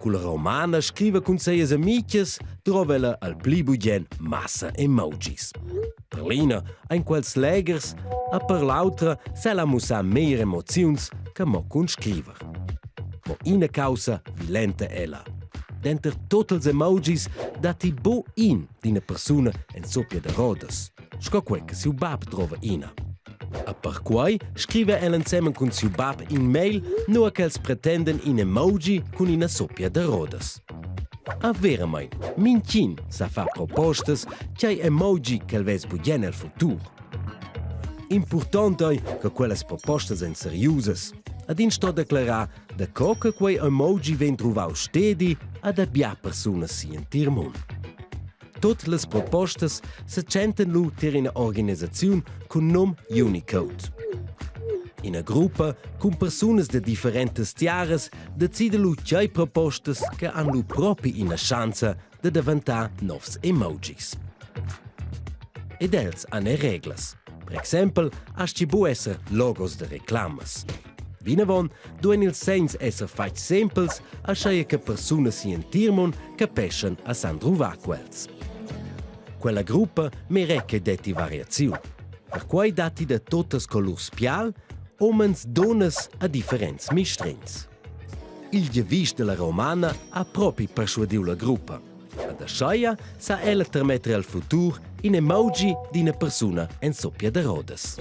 Cu la Romana scriva cun sias amigas, drova ella al pli bugen massa emojis. Per l'ina ein quels leghers, a per l'autra sa ella mussar meglier emoziuns che mo cun scriver. Mo ina caussa vilenta ella. Denter tot ils emojis datti bu in d'ina persuna en soppia da rodas, sco quei che siu bab drova ina. E perquai scriva el ensemen cun siu bab in mail, nua ch'els pretenden in emoji cun ina soppia da rodas. A veramein, mintgin sa far propostas tgei emoji ch'el vess bugen el futur. Impurtont ei che quellas propostas ein seriusas. Ad in sto declarar da co che quei emoji vegn truvau stedi a da bia persunas si entir mund. Tut las propostas setschentan lu tier ina organisaziun cun num Unicode. Ina gruppa cun persunas da differentas tiaras decida lu tgei propostas che han lu propi ina schanza da daventar novs emojis. Ed els han er reglas. Per exempel astgi bu esser logos da reclamas. Vinavon duein ils segns esser fatgs sempels, aschia che persunas sin entir mund capeschan a san druvar quels. Quella gruppa mira che detti variaziun. Perquei datti da totas colurs pial, umens, dunnas a differents mistregns. Il giavisch della romana ha propi perschuadiu la gruppa. Ad ascheia sa ella termetter al futur in emoji d'ina persuna en soppia da rodas.